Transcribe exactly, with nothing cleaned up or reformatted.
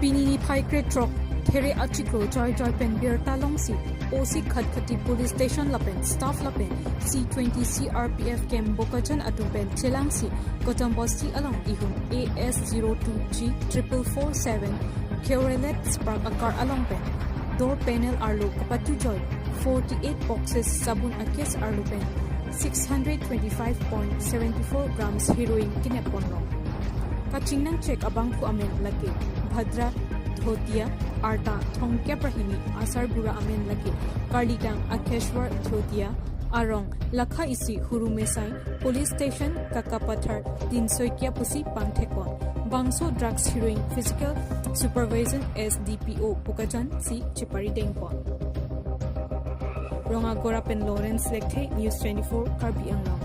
Pini niphai kre throk, There achiklo joijoi pen birta longsi, O C Khatkhati Police Station lapen staff lapen C twenty C R P F camp Bokajan atum pen chelangsi, Kotam Bosti along ihum A S zero two G triple four seven Chevrolet Spark acar along pen door panel arlo kapatujoi forty-eight boxes sabun a-case arlo pen six hundred twenty-five point seven four grams heroin kinep ponlo. Kachingnang chek abangphu amen lake Bhadra Thotia, arta thomkep ra hini, asarbura amen lake Karlidang Akheshwar Thotia, arong lakha isi Hurumesai Police Station Kakapathar Tinsoikia pusi pangthekpon. Bangso drugs heroin physical supervision S D P O Bokajan si cheparidengpon. Rongagora pen Lawrence Lekthe, News twenty-four Karbi Anglong.